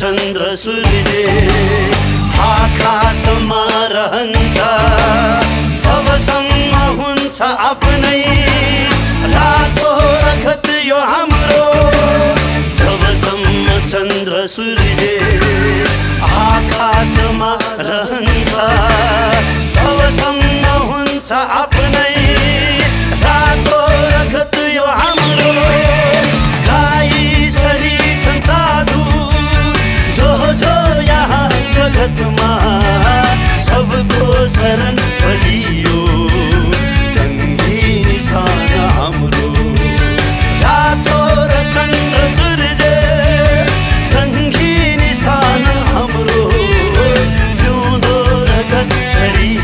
चन्द्र सूर्य आकाशमा रहन्छ तबसम्म हुन्छ आफ्नै रातो रगत यो हाम्रो जबसम्म चन्द्र सूर्य आकाशमा रहन्छ तबसम्म हुन्छ आफ्नै रातो रगत यो हाम्रो गाई सरी छन् साधु जो यहाँ जगतमा सबको शरण बलियो जङ्गी निशान हाम्रो रातो र चन्द्र सूर्य जङ्गी निशान हाम्रो जिउँदो रगत छरी